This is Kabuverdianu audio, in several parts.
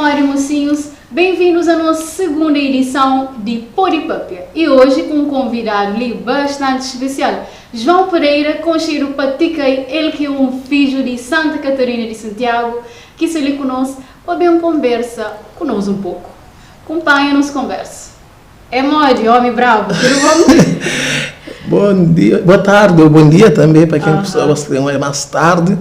modi mocinhos? Bem-vindos a nos segunda edição de Pode Papia e hoje com um convidado li bastante especial, João Pereira, conxedu pa Tikai, el ki é um fidju di Santa Catarina de Santiago, ki sta li ku nos pa ben konbersa ku nos um poku. Kunpanha nos konbersa. É modi, homi brabu, tudu bom? Bom dia, boa tarde ou bom dia também para quem pessoas que tem mais tarde.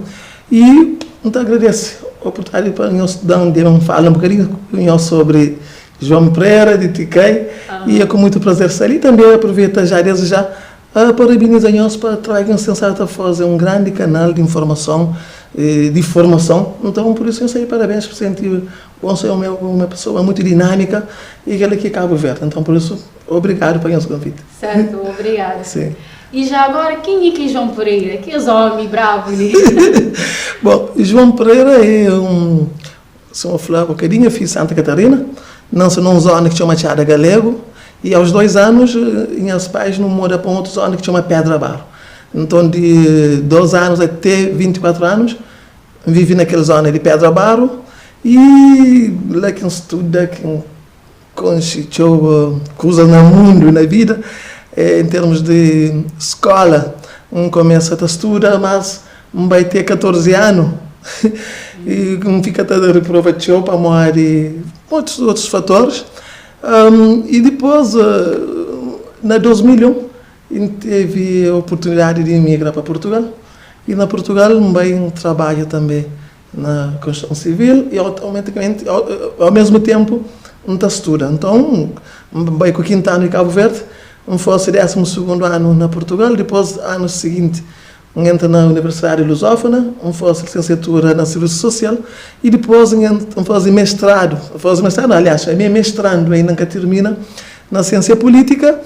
E N ta agradese oportunidade pa nhos da-m de N fala un bokadinhu ku nhos sobre João Pereira di Tikai. E é ku muitu prazer sta li. Tanbe aproveita já desde já parabeniza nhos pa trabadju ki nhos ten stadu ta faze, un grandi kanal di informason, di formason. Nton, pur isu, nhos sta di parabens pa senti Bom so é uma pessoa muito dinâmica e kel ki é Cabo Verde. Então por isso, obrigado pa nhos convite. Certo, obrigada. Sim. E já agora, quem é que é João Pereira? Que es homi bravo li? Bom, João Pereira é um, se eu falar um bocadinho, filho de Santa Catarina, nasce numa zona que chama Tchada Galego e aos 2 anos, meus pais não mudam para outra zona que chama Pedra Barro. Então, de 2 anos até 24 anos, N vive na kel zóna di Pedra Baru i la ki N studa, ki N konxe txeu kuzas na mundu i na vida. En termus di skóla, N kumesa ta studa, mas N bai te 14 anu i N fika ta reprova txeu pamodi otus otus fatoris. I dipôs, na 2001, N tevi oportunidadi di imigra pa Purtugal i na Purtugal N bai N trabadja tanbe na konstruson sivil i automaticamente ao mesmu tempu N ta studa. Nton N bai ku kintu anu di Kabu Verdi, N fase desimu sugundu anu na Purtugal, dipôs anu siginti N entra na Universidadi Lusófona, N fase lisensiatura na Sirvisu Sosial i dipôs N fase mestradu, N fase mestradu, aliás ami é mestrandu ainda N ka tirmina, na Siensia Pulítika.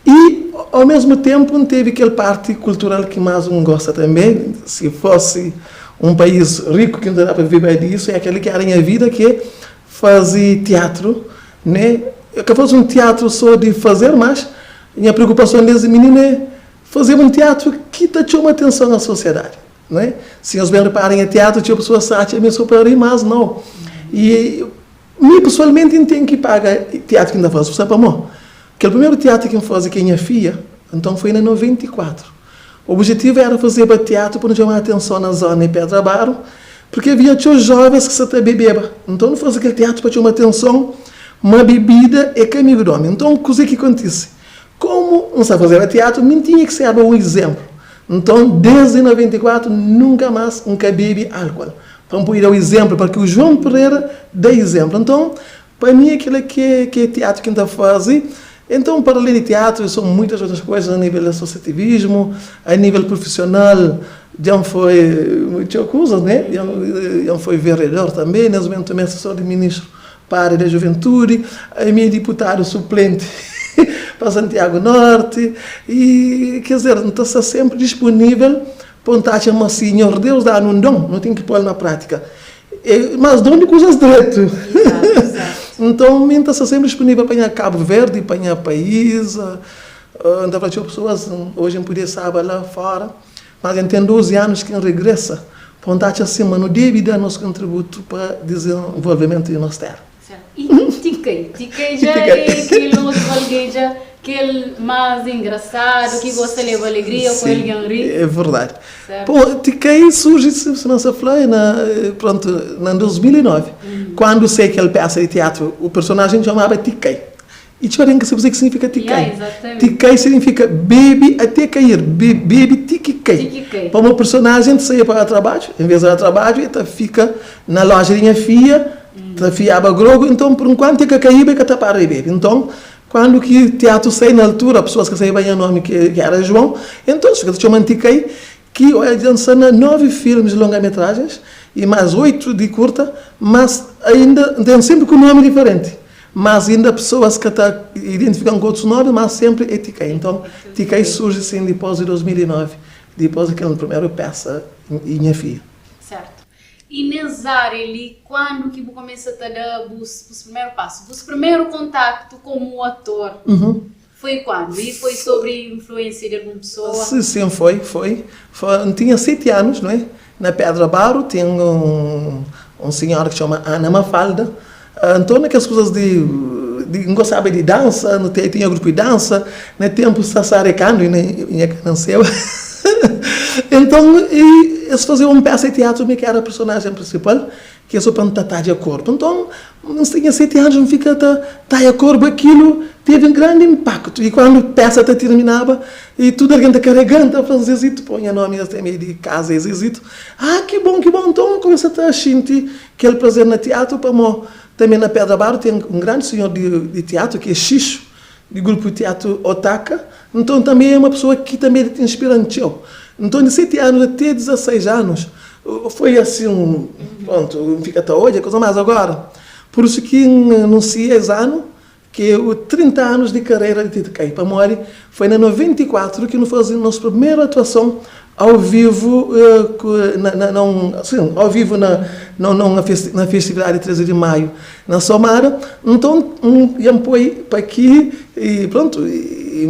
I ao mesmu tempu N tevi kel parti kultural ki más N gosta tanbe. Si fosi un país riku ki N ta da pa vive disu, é kel-li ki éra nha vida, ki é faze tiatru, ne? Eu ka faze un tiatru sô di fazer, mas nha preokupason desdi mininu é fazeba un tiatru ki ta txoma atenson na sosiedadi, ne? Si nhos ben repara nha tiatru, txeu pesoas ta atxa mi sô pa ri, mas nau. I mi pesoalmenti N ten ki paga tiatru ki N ta faze, bu sabe pamó? Kel primeru tiatru ki N faze ki é Nha Fia, nton foi na 94. Obijetivu éra fazeba tiatru pa nu txoma atenson na zóna di Pedra Baru, purki avia txeu jóvens ki sa ta bebeba. Nton nu faze kel tiatru pa txoma atenson ma bebida é ka amigu di ómi. Nton kuzê ki kontise? Komu N sa fazeba tiatru, mi N tinha ki sérba un izénplu. Nton, désdi 94, nunka más N ka bebe álkuol, pa N pode da-u izénplu, pa ki João Pereira da izénplu. Nton, Pa mi é kila ki é ki é teatro ki N ta faze. Então, para além de teatro, são muitas outras coisas a nível de associativismo, a nível profissional, dja N foi txeu kuzas, né? Dja N foi vereador tanbe, nes momentu tanbe assessor di ministru pa área da juventude, ami é diputadu suplenti pa Santiago Norte, e quer dizer, N ta sta senpri disponível pa N ta atxa ma si Nhor Deus da-nu un don, nu ten ki pô-l na prátika. Mas dom di kuzas dretu. Nton mi N ta sta senpri dispunível pa nha Kabu Verdi, pa nha país. N ta fla txeu pesoas, oji N podia staba la fora, mas N ten 12 anus ki N regresa, pa N ta atxa sin ma nu debe da nos kontributu pa dizenvolvimentu di nos tera. E Tikai? Tikai dja é kel otu algen dja, kel más engrasadu, ki gosta leba alegria, poi algen ri. É verdadi. Bom, Tikai surji, sima N sta fla, na, prontu, na 2009, kandu sai kel pesa di tiatru, o personajen txomaba Tikai. I txeu algen ka sabe kuzê ki signifika ti kai. Ti kai signifika bebe até kair, bebe ti ki kai. Pamodi personajen ta saia pa ba trabadju, en vez di ba trabadju e ta fika na loja di nha fia, ta fiaba grogu, nton pur nkuantu e ka kaiba e ka ta para di bebe. Nton, kandu ki tiatru sai na altura, pesoas ka sabeba nha nomi ki era João, enton es fika ta txoman Tikai, ki oja dja N sta na 9 filmis longa-metrajens i más 8 di kurta, mas ainda N ten senpri ku nomi diferenti. Mas inda pesoas ka ta identifikan ku otus nomi, mas senpri é Tikai. Nton, Tikai surji sin dipos di 2009, dipos di kel primeru pesa i Nha Fia. Sertu. I nes aria li, kuandu ki bu kumesa ta da bus bus primeru pasu? Bus primeru kontaktu komu ator foi kuandu? I foi sobri influensia di algun pesoa? Si, sin, foi, foi. Foi, N tinha 7 anus, não é? Na Pedra Baru, tinha un un sinhora ki txoma Ana Mafalda. Nton na kes kuzas di di N gostaba di dansa, nu te tinha grupu di dansa, na tenpu sasarekandu inda nha ka nanseba. Nton i es fazeba un pesa di tiatru mi ki era personajen prinsipal, ki é so pa N ta tadja korpu. Nton N tinha seti anus N fika ta taia korbu akilu tevi un grandi inpaktu i kuandu pesa ta tirminaba i tudu algen ta karega-m ta fla-m Zezito, pô nha nomi es tem di kaza é Zezito. Ah ki bon ki bon! Nton N kumesa ta xinti Kel prazer na tiatru pamó tanbe na Pedra Baru ten un grandi sinhor di tiatru ki é Xixu di grupu di tiatru Otaka nton tanbe é uma pesoa ki tanbe ta inspira-m txeu nton di 7 anus ate 16 anus foi asin prontu N fika ta odja kuza mas agora pur isu ki N anunsia es anu ki é o 30 anus di karera di Titi Kai, pamodi foi na 94 ki nu faze nos primeru atuason au vivu na na na un sin au vivu na na na na festividadi 13 di Maiu na Somada, nton N dja-m poi pa ki i prontu i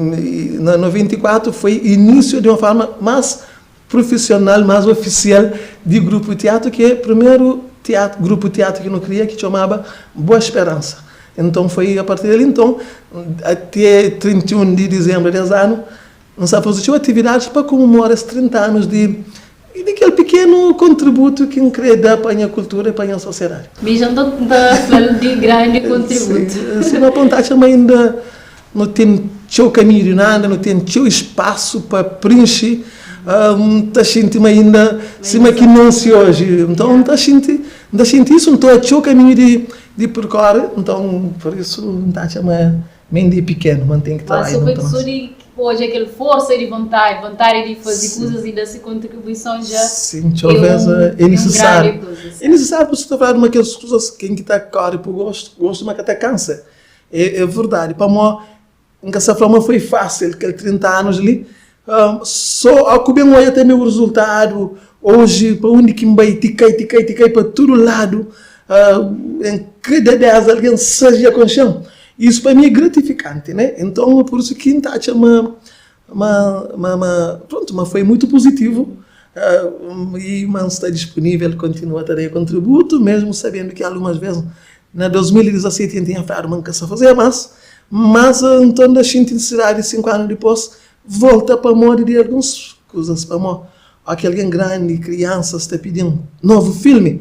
na 94 foi inísiu di un forma mas prufisional, mas ofisial di grupu tiatru ki é primeru tiatru grupu tiatru ki nu kria ki txomaba Boa Speransa. Nton foi a partir di ali nton até 31 di dizembru des anu N sta faze txeu atividadis pa komemora es 30 anus di di kel pikenu kontributu ki N kre da pa nha kultura i pa nha sosiedadi. Mi dja N ta fla-l di grandi kontributu. Si, si nu aponta atxa ma inda Nu ten txeu kaminhu di nu anda, nu ten txeu spasu pa prinxi. N ta xinti ma inda sima ki nansi oji. Nton, N ta xinti, N ta xinti isu. N ta txeu kaminhu di di perkore. Nton, pur isu N ta atxa ma mi inda é pikenu, ma N ten ki trabadja mutu más. Mas di odja kel forsa di vontadi, vontadi di faze kuzas i da se kontribuison dja Sin, txeu ves é nisisáriu. É nisisáriu pur isu ta fladu ma kes kuzas ken ki ta kore pa gostu, gostu ma ka ta kansa. É verdadi, pamó N ka sta fla ma foi fásil kel 30 anus li. Sô ó ku ben odja tanbê rezultadu oji pa undi ki N bai, ti kai, ti kai, ti kai pa tudu ladu. N krê da 10 algen 6 dja konxe-m. Isu pa mi é gratifikanti, né? Nton, pur isu ki N ta atxa ma ma ma ma prontu, ma foi mutu puzitivu i ma N sta dispunível kontinua ta da kontributu, mesmu sabendu ki algumas ves Na 2017 N tinha fladu ma N ka sa fazeba mas, mas nton N xinti nisisidadi di 5 anu dipôs volta pamodi di alguns kuzas, pamodi óki algen grandi, kriansas ta pidi-m novu filmi,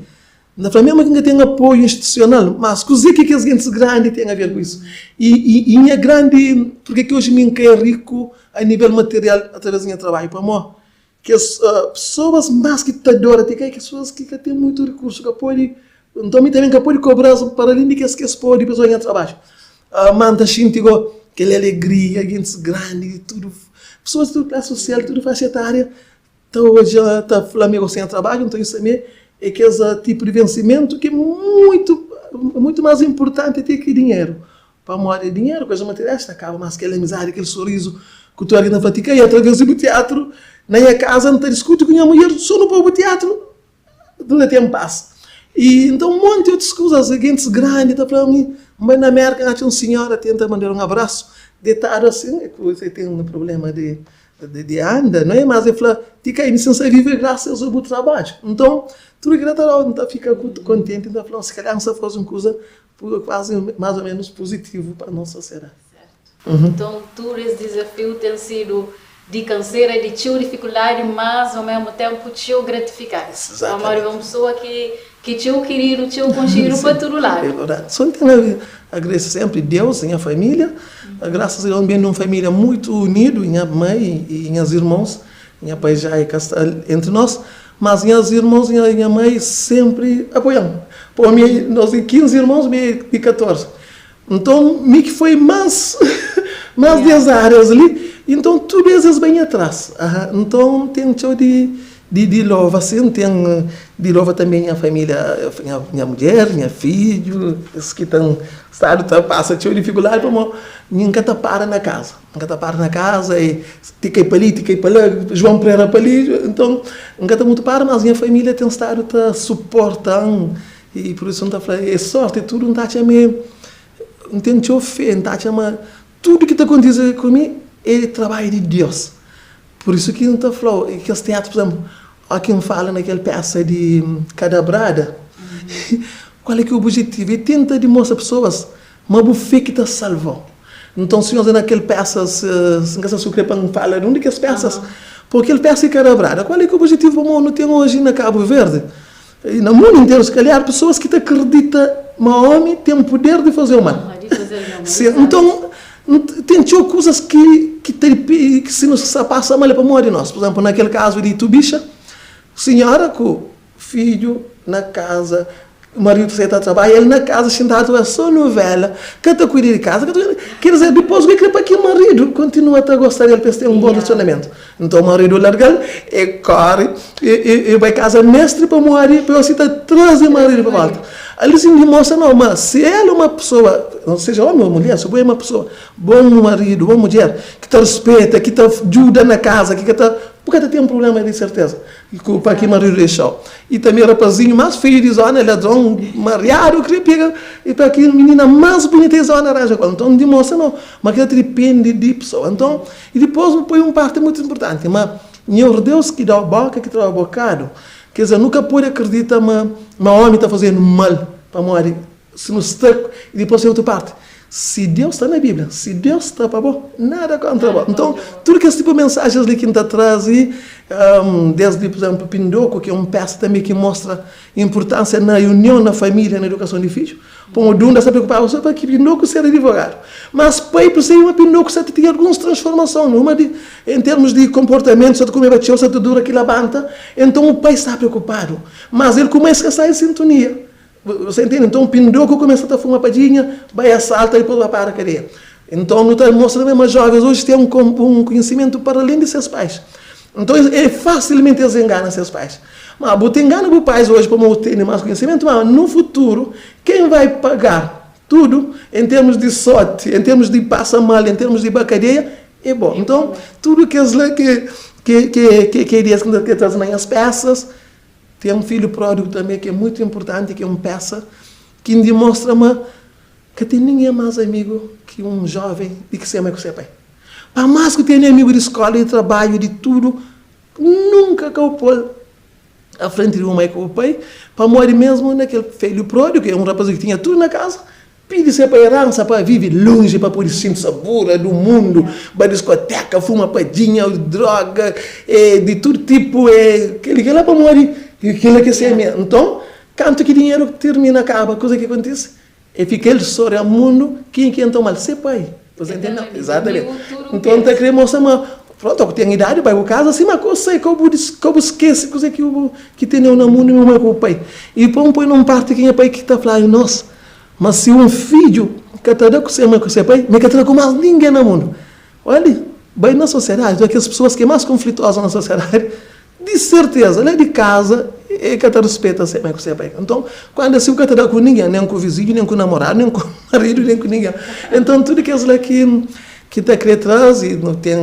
N ta fla mésmu ki N ka ten apoiu institusional, mas kuzê ki kes gentis grandi ten aver ku isu? I i nha grandi, purkê ki oji mi N ka é riku a nível material através di nha trabadju? Pamodi Kes pesoas más ki ta adora ti ka é kes pesoas ki ka ten mutu rikursu, ka pode, nton mi tanbe N ka pode kobra-s para alén di kes ki es pode pa es oja nha trabadju. Má N ta xinti go kel alegria, gentis grandi di tudu, pesoas di tudu klasi sosial, tudu faxa etária ta odja, ta fla ma e gosta di nha trabadju, nton isu tanbe é kes tipu di vensimentu ki é muitu, muitu más inpurtanti ti ki dinheru. Pamodi dinheru, koza materiais ta kaba, mas kel amizadi, kel sorizu ku tu algen ta fla, Tikai, atraves di bu tiatru, na nha kaza N ta diskuti ku nha mudjer so nu poi bu tiatru, nu ta ten pas. I nton un monti otus kuzas, gentis grandi ta fla mi, N bai na Merka N atxa un sinhora tenta mandal un abrasu, detadu asin, e ku e ten problema di di anda, no é? Mas e fla, Tikai, mi sin sa vive grasas a bu trabadju. Nton, tudu kila ta dau, N ta fika kontenti, N ta fla, si kalhar N sta faze un kuza Kuazi más ô ménus puzitivu pa nos sosiedadi. Sertu. Nton, tudu es dizafiu ten sidu di kansera, di txeu difikuldadi, mas ô mésmu ténpu txeu gratifikanti. Pamodi é un pesoa ki ki txeu kiridu, txeu konxedu pa tudu ladu. É verdadi. Sô N ten a agradese sénpri Deus, nha família. Grasas a Deus, N ben di un família mutu unidu, nha mai i nhas irmons. Nha pai já ka sta entri nos, mas nhas irmons i nha mai sénpri apoia-m. Pô, mi, nos é 15 irmons, mi é di 14. Nton, mi ki foi más, más di es árias li. Nton, tudu es, es bai nha tras. Nton, ten txeu di, di, di lova, sin. Ten di lova tanbe nha família, nha, nha mudjer, nha fidju, es ki ta stadu ta pasa txeu difikuldadi pamodi mi N ka ta para na kaza. N ka ta para na kaza e ti kai pa li, ti kai pa la, João Pereira pa li, nton N ka ta mutu para, mas nha família ten stadu ta suporta-m i pur isu N ta fla, é sorti tudu N ta atxa ma é, N ten txeu fé, N ta atxa ma tudu ki ta kontise ku mi é trabadju di Deus. Pur isu ki N ta fla-u, kes teatru, pur izénplu, óki N fala na kel pésa di Kadabrada, Kual é ki é obijetivu? É tenta dimostra pesoas ma bu fé ki ta salva-u. Nton, si nhos na kel pésas, N ka sa si bu krê pa N fala di un di kes pésas, pô kel pésa i karabrada. Kual é ki é obijetivu pamodi nu ten oji na Kabu Verdi i na mundu interu, si kalhar, pesoas ki ta kridita ma ómi ten puder di faze-u mal. Nton, ten txeu kuzas ki ki ta ki si nu sta pasa mal é pamodi nos. Pur izénplu, na kel kazu di Tubixa, sinhora ku Fidju na kaza, maridu ta sai ta trabadja, el na kaza xintadu ta odja so novela, ka ta kuida di kaza, ka ta kuida. Ker dizer, dipôs ku el kre pa ki maridu kontinua ta gosta del pa es ten un bon relasionamentu. Nton maridu larga-l, e kóre, e bai kaza mestri pamodi pa el si ta traze maridu pa volta. Ali sin dimostra no ma si el uma pesoa, seja omi o mulher, si bo é uma pesoa, bon maridu, bon mudjer, ki ta rispeta, ki ta djuda na kaza, ki ka ta, bu ka ta ten prublema di serteza. I ku pa ki maridu dexau. I tanbe rapazinhu mas feiu di zona, ladron mariadu kre pega i pa ki minina mas bunita di zona ranja ku el. Nton dimostra no ma kila ta dipende di pesoa. Nton i dipos bu poi un parti mutu inpurtanti ma Nhor Deus ki dau boka ki ta dau bokadu. Ker dizer nu ka pode akredita ma ma omi ta fazenu mal pamodi Si nu sta, i dipôs ten otu párti, si Deus sta na Bíblia, si Deus sta pa bo, nada kóntra bo. Nton, tudu kes tipu mensajens li ki N ta traze, désdi pur izénplu Pindoku, ki é un pésa tanbê ki mostra inpurtánsia na union na família, na idukason di fidju. Pamodi Dunda sta preokupaba sô pa ki Pindoku ser adivogadu. Mas pai persebe ma Pindoku sa ta tinha alguns transformason, uma di, en termus di konportamentu, sa ta kumeba txeu, sa ta dura ki labanta. Nton, u pai sta preokupadu. Mas el kumesa ka sai di sintonia. Você entende? Então Pindoco começa a fumar padinha, vai assalta e depois vai para a cadeia. Então não está mostra também, mas jovens hoje têm um conhecimento para além de seus pais. Então é facilmente eles enganam seus pais. Mas você engana os pais hoje para não terem mais conhecimento, mas no futuro, quem vai pagar tudo em termos de sorte, em termos de passa mal, em termos de bacadeia, é bom. Então, tudo que eles lá que que que que que que, que, que, as peças, Ten un filhu pródigu tanbê ki é mutu inpurtanti, ki é un pésa ki N dimostra ma ka ten ningen más amigu ki un jóven di ki se mai ku se pai. Pa más ku tene amigu di skóla, di trabadju, di tudu, nunka ka bu pô-l a frenti di bu mai ku bu pai, pamodi mésmu na kel filhu pródigu, ki é un rapazinhu ki tinha tudu na kaza, Pidi se pa eransa pa vive lonji pa pode sinti sabura du mundu, ba diskoteka, fuma padjinha, droga e di tudu tipu e keli kela pamodi kila ke semia. Nton kantu ki dinheru tirmina kaba kuza ki kontisi? E fika el so ria mundu ken ki entra mal? Se pai. Você entende? Nau. Exatamente. Nton ta kre mostra ma pronto ku ten idadi bai bu kaza sima ku sai ka bu ka bu skese kuze ki bu ki teneu na mundu mi mai ku bu pai. I pon poi nun parti ki nha pai ki ta fla nos Ma si un fidju ka ta da ku se mai ku se pai, mi ka ta da ku más ningen na mundu. Oli, bai na sosiadadi, tu kes pesoas ki é más konflituoza na sosiadadi, di serteza, la di kaza, e ka ta rispeta se mai ku se pai. Nton, kuandu asi, bu ka ta da ku ningen, nen ku vizinhu, nen ku namoradu, nen ku maridu, nen ku ningen. Nton, tudu kes la ki ki ta kre traze, nu ten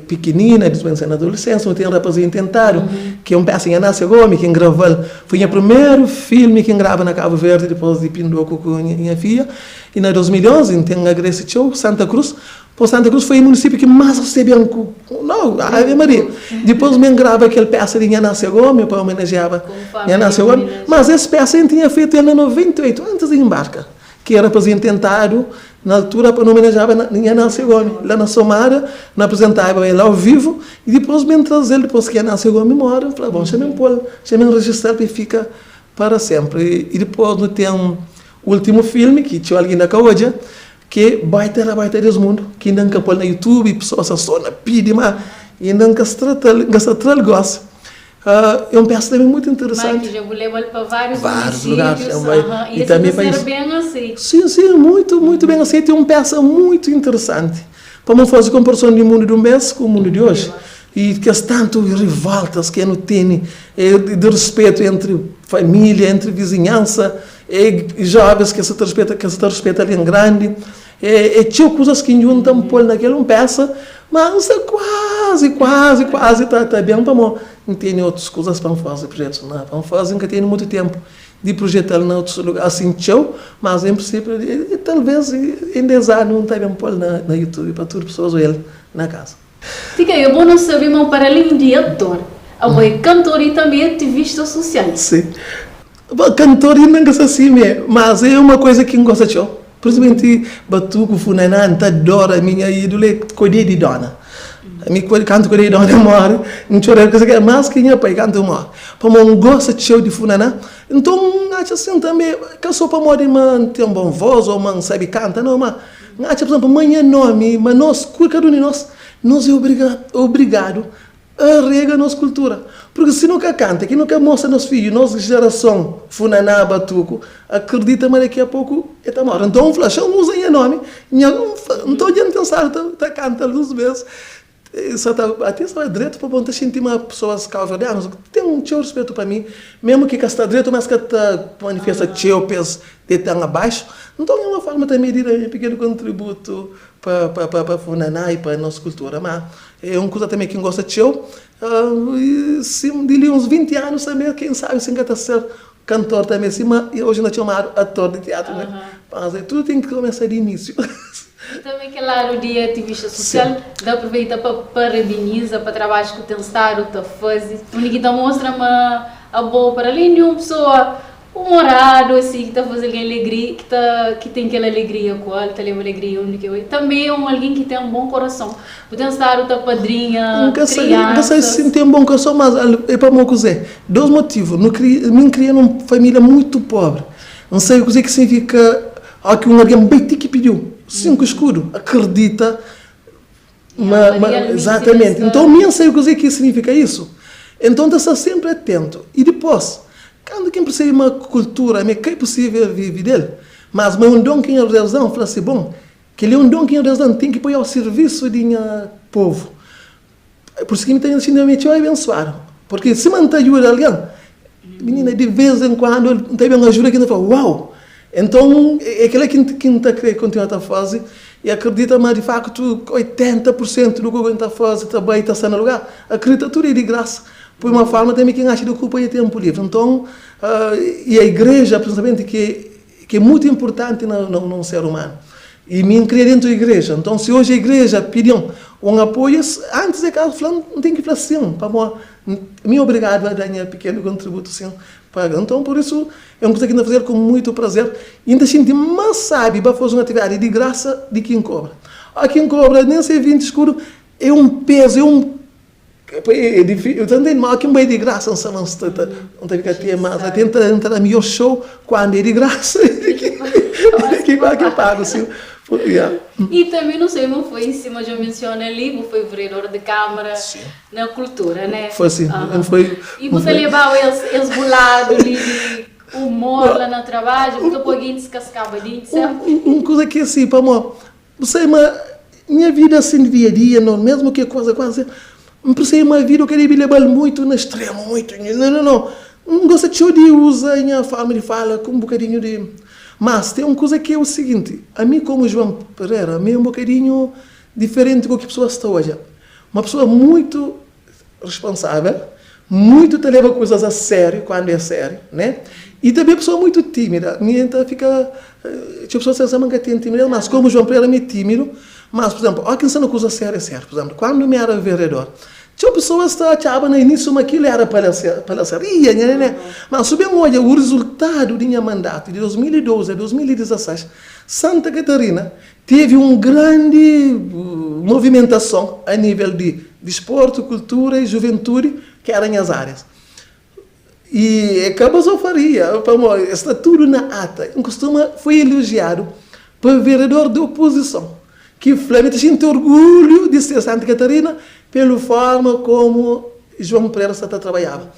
pikinina, dispensa na adolesênsia, nu ten rapazinhu tentadu, ki é un pésa nha Násia Gomi, ki N grava-l, foi nha primeru filmi ki N grava na Kabu Verdi, dipôs di Pindoku ku nha fia, i na 2011 N ten agrese txeu Santa Krus, pô Santa Krus foi munisípiu ki más resebe-m ku, nau, Ave Maria! Dipôs mi N grava kel pésa di nha Násia Gomi pa omenajiaba nha Násia Gomi, mas es pésa N tinha fetu el na 98, antis di N nbarka. Ki era pa intentadu na altura pa nu omenajaba nha Nancy Gomi la na Somada, nu aprizentaba el au vivu i dipôs ben traze-l dipôs ki nha Nancy Gomi móre, N fla, bon, xa-m pô-l, xa-m rejista-l pa el fika para sénpri. I dipôs nu ten últimu filmi ki txeu algen inda ka odja, ki é Baita Era Baita Des Mundu, ki inda N ka pô-l na YouTube i pesoas sa so na pidi, má inda N ka sta tra-l, N ka sta tra-l gósi. É un peça também muito interessante. Mas já vou levar para vários, vários lugares também. E, e também para ser bem aceito. Sim, sim, muito, muito bem aceito. É uma peça muito interessante. Para não fazer comparação do mundo de um mês com o mundo de hoje. E que as tanto revoltas que não tem é, de respeito entre família, entre vizinhança, é, jovens que se respeita, que se respeita ali em grande. É, é txeu coisas que juntam pôr naquela um peça, mas é quase, quase, quase tá, tá bem para mim. N tene otus kuzas pa N faze, projetus na pa N faze, N ka tene mutu tenpu di projeta-l na otus lugar, asin txeu, mas en prinsipiu, e talvez inda es anu N ta ben pô-l na na YouTube pa tudu pesoas oja-l na kaza. Tika, é bo nu sabe ma para alén di ator, abo é kantor i tanbe ativista susial. Si. Bom, cantor inda N ka sta si mé, mas é uma coisa ki N gosta txeu. Principalmente batuku, funaná, N ta adora. Mi nha ídolo é Codé di Dona. Mi kantu Codé di Dona morre, N txora el kusa más ki nha pai kantu el morre. Pamodi N gosta txeu di funaná. Nton N atxa sin tanbe, ka so pamodi ma N ten bon voz ô ma N sabe kanta, nau, ma N atxa, pur izénplu, ma nha nomi, ma nos, kada un di nos, nos é obrigadu Arrega nos kultura. Purki si nu ka kanta, ki nu ka mostra nos fidju, nos jerason funaná, batuku, akredita ma daki a poku e ta mori. Nton N fla, xa N uza nha nomi, nha nton dja N pensadu ta ta kanta alguns bes, sa ta ate sa bai dretu pa bo, N ta xinti ma pesoas kauverdianus ten txeu rispetu pa mi, mesmu ki ka sta dretu, ma es ka ta manifesta txeu pa es detan abaixu. Nton é uma forma tanbe di da nha pikenu kontributu pa pa pa funaná i pa nos kultura. Ma É un kuza tanbê ki N gosta txeu. I si di li uns 20 anu tanbê, ken sabe si N ka ta ser kantor tanbê, sima oji N ta txomadu ator di tiatru, né? Mas tudu ten ki kumesa di inísiu. I tanbê kel ladu di ativista susial, N ta aproveita pa parabeniza pa trabadju ki bu ten stadu ta faze, undi ki ta mostra ma abo, para alén di un pesoa Humorado asi ki ta faze algen alegria, ki ta ki ten kel alegria ku el, ta leba alegria undi ki bai. Tanbe é un algen ki ten un bon korason. Bu ten stadu ta padrinha N ka sabe, N ka sabe si N ten bon korason, mas é pamodi kuzê? Dos motivu, nu kria, mi N kria nun família mutu pobri. N sabe kuzê ki signifika óki ki un algen bai ti ki pidiu 5 skudu, akredita ma, ma, exatamente. Nton mi N sabe kuzê ki signifika isu. Nton N ta sta sénpri atentu. I dipôs, kantu ki N persebe ma kultura mi ka é pusível vive del, mas ma é un don ki Nhor Deus da-m, N fla si, Bon, kel-li é un don ki Nhor Deus da-m, N ten ki poi au sirvisu di nha povu. Pur isu ki mi ta xinti ma mi é txeu abensuadu, purki sima N ta djuda algen, minina, di vês en kuandu N ta ben ajuda ki N ta fla, Uau! Enton, é kel-la ki N ta krê kontinua ta faze i akredita ma di faktu 80 pur sentu di ku N ta faze ta bai ta sta na lugar. Akredita tudu é di grasa. Pur uma forma tanbe ki N atxa di okupa nha tenpu livri. Nton, i a igreja prinsipalmenti ki ki é mutu inpurtanti na na un ser umanu. I mi N kria dentu di igreja. Nton, si oji igreja pidi-m un apoiu, antis di ka fla-m, N ten ki fla sin, pamodi mi obrigadu a da nha pikenu kontributu sin pa. Nton, pur isu, É un kuza ki N ta faze-l ku muitu prazer i N ta xinti más sábi ba faze un atividadi di grasa di ki N kobra. Óki N kobra, nen se 20 skudu, é un pezu, é un. É difísil, ta ntende? Má óki N bai di grasa, N sta ma N sta ta, N ta fika te más, até N ta, N ta da midjór show kuandu é di grasa di ki, di ki kuandu ki pagu, si. Yeah. I tanbe, nu sai, bu foi, sima dja mensiona li, bu foi vereador di Kámara. Na kultura, né? Foi sim, N foi. I bu ta lebaba es bu ladu li di umor la na trabadju, bu ta poi gentis kaskaba dintis, sertu? Un kuza ki é si, pamó bu sabe ma nha vida asin di dia a dia, no, mesmu ki é kuazi kuazi, N persebi ma vida u ka debi lebal muitu na stremu, muitu, no, no, no. N gosta txeu di uza nha forma di fala ku un bokadinhu di. Mas ten un kuza ki é u siginti, ami komu João Pereira, ami é un bokadinhu diferenti ku ki pesoas ta odja. Uma pessoa muito responsável, muito ta leva coisas a sério quando é sério, né? E também pessoa muito tímida. Mi ta fica, txeu pessoas ta pensa ma N ka ten timidez, mas como João Pereira mi é tímido, mas por exemplo, ó ki N sta na kuza sério é sério. Por exemplo, quando mi era vereador, txeu pessoas ta atxaba na início ma kila era palhaçaria, nha né né. Mas su ben odja o resultado di nha mandato di 2012 a 2016, Santa Catarina Tevi un grandi movimentason a nível di disportu, kultura i juventudi, ki éra nhas árias. I é ka bazofaria, pamodi sta tudu na ata. N kustuma foi elojiadu pa vereador di opozison, ki fla mi ta xinti orgulhu di ser Santa Catarina pelu forma komu João Pereira sta ta trabaiaba.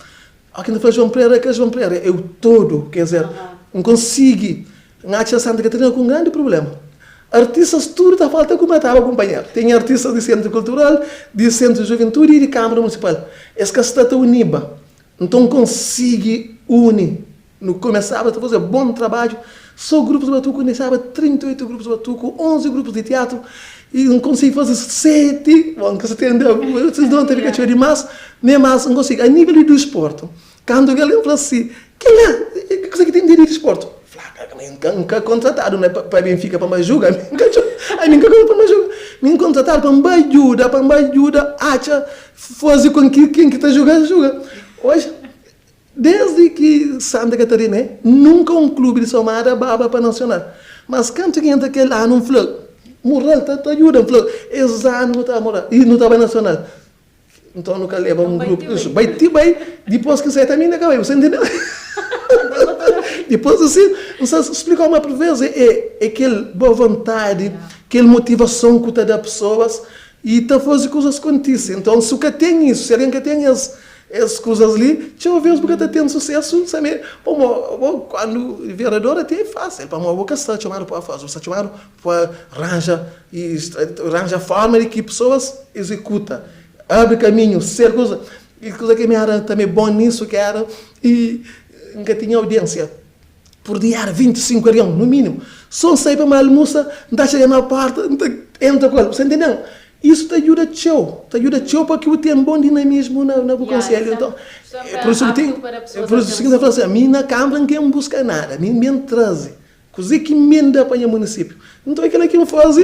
Óki N ta fla João Pereira, é ka João Pereira, é o todo, quer dizer, N konsigi N atxa Santa Catarina ku un grandi prubléma. Artistas tudu ta falta ku mataba kunpanheru. Ten artistas di Sentru Kultural, di Sentru di Juventudi i di Kâmara Munisipal. Es ka sta ta uniba. Nton N konsigi uni. Nu kumesaba ta faze bon trabadju. So grupus di batuku, N dexaba 38 grupus di batuku, 11 grupus di tiatru i N konsigi faze 7, bon, N ka sa tende, senão ta fika txeu dimás, ne mas N konsigi. A nível di disportu, Kantu kel algen fla si, Kel-la é kuza ki ten di disportu. Fla, N ka kontratadu pa ben fika pa N ba juga. Ami N ka kontratadu pa N ba juga. Mi N kontratadu pa N ba djuda, pa N ba djuda atxa, faze kon ki ken ki ta juga, juga. Oji, Desdi ki Santa Catarina é, nunka un klubi di Somada baba pa nasional. Mas kantu ki entra kel anu, N fla, mural ta ta djuda. N fla, es anu nu ta mural i nu ta bai nasional. Nton nu ka leba un grupu. Bai ti bai, dipos ki sai ta mi inda ka bai, bu sta ntende? Dipos asin, N sta splikau ma pur ves é é kel boa vontadi, kel motivason ku ta da pesoas i ta faze kuzas kontise. Nton si bu ka ten isu, si algen ka ten es Es kuzas li, txeu vez bu ka ta ten susesu, sabe? Pamo, bo, kuandu vereador até é fásil, pamo bo ka sta txomadu pa faze, bo sta txomadu pa ranja i ranja forma di ki pesoas exekuta, abri kaminhu, ser kuza. I kuza ki mi era tanbe bon nisu ki era, i N ka tinha audiensia. Pur dia era 25 algen, no minimu. So N sai pa N bai almusa, N ta txiga na porta, N ta entra ku el. Bu sta ntendendo? Isu ta djuda txeu, ta djuda txeu pa ki bu ten bon dinamismu na bu konselhu. Nton, pur isu ki ten, pur isu ki N ta fla asin, ami na Kanbra N ka N buska nada, ami N ben traze kuze ki N ben da pa nha munisípiu. Nton, é kila ki N faze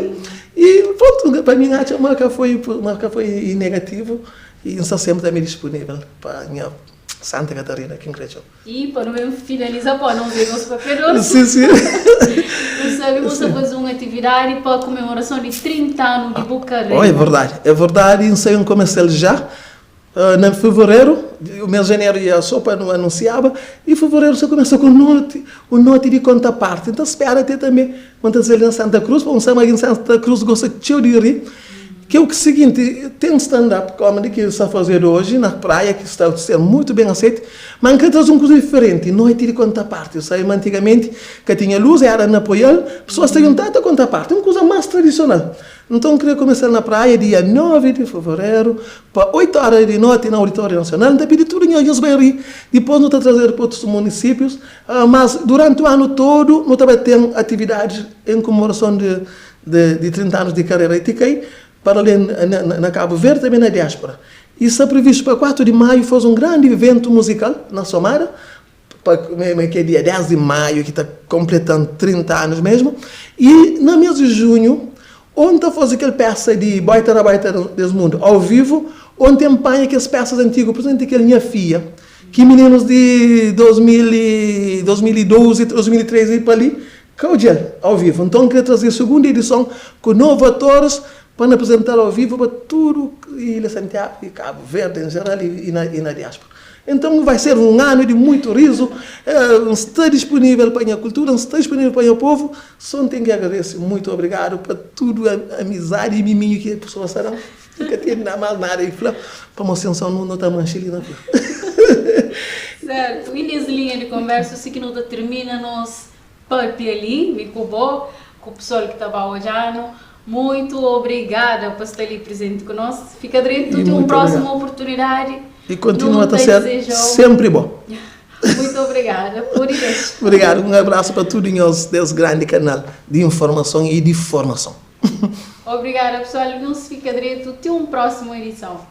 i prontu, pa mi N atxa ma ka foi, ma ka foi negativu i N sta senpri tanbe dispunível pa nha Santa Catarina ki N kre txeu. I pa nu ben finaliza pa nos é nos papiador. Si, si. Nu sabe bu sta faze un atividadi pa komemorason di 30 anu di bu karera. Oh, é verdadi. É verdadi, N sai un komersial já na fevereru, o mês de janeru ia só pa nu anunsiaba, i fevereru sa kumesa ku noti, un noti di konta parti. N ta spera te tanbe ma N ta traze-l na Santa Cruz, pa un sama algen di Santa Cruz gosta txeu di ri. Ke o siginti, ten stand up comedy ki sta fazedu oji na praia ki sta ser mutu ben aseiti, ma N kre traze un kuza diferenti, noiti di konta parti. Bu sabe ma antigamenti ka tinha luz, era na poial, pesoas ta juntaba ta konta parti, un kuza mas tradisional. Nton N kre kumesa na praia dia 9 di fevereru pa 8 ora di noti na Auditório Nasional. N ta pidi tudu nhos, nhos bai ri. Dipos nu ta trazedu pa otus munisípius, mas duranti u anu todo nu ta bai ten atividadis en komemorason di di 30 anus di karera i ti kai para alén na Kabu Verdi tanbe na diáspora. I sta privistu pa 4 di maiu faze un grandi iventu muzikal na Somada, pa ki é dia 10 di maiu ki ta konpletan 30 anus mesmu, i na mes di junhu on ta faze kel pesa di Boita na Baita des Mundu au vivu, on ten panha kes pesas antigu, prinsipalmenti kel Nha Fia, ki mininus di 2012, 2013 pa li Ka odja-l ao vivu. Nton, N kre traze sugundu edison ku novu atoris pa N aprizental ao vivu pa tudu Ilha Santiagu i Kabu Verdi en jeral i na diáspora. Nton, vai ser un anu di muitu rizu. N sta dispunível pa nha kultura, N sta dispunível pa nha povu. So N ten ki agradese. Muitu obrigadu pa tudu amizadi i miminhu ki pesoas ta da-m. N ka tene más nada di fla, pamodi sen son nu ta manxe li na fla. Sertu. I nes linha di konversa, si ki nu ta tirmina nos Papia li, mi ku bo, ku pessoal ki ta ba odja-nu. Muito obrigada pa sta li presente ku nos. Fika dretu, ti un próxima oportunidadi. E kontinua ta ser sempri bo. Muito obrigada. Pode dexa. Obrigado. Un abraço pa tudu nhos des grandi kanal di informason e di formason. Obrigada pessoal. Nhos fika dretu. Ti un próxima edison.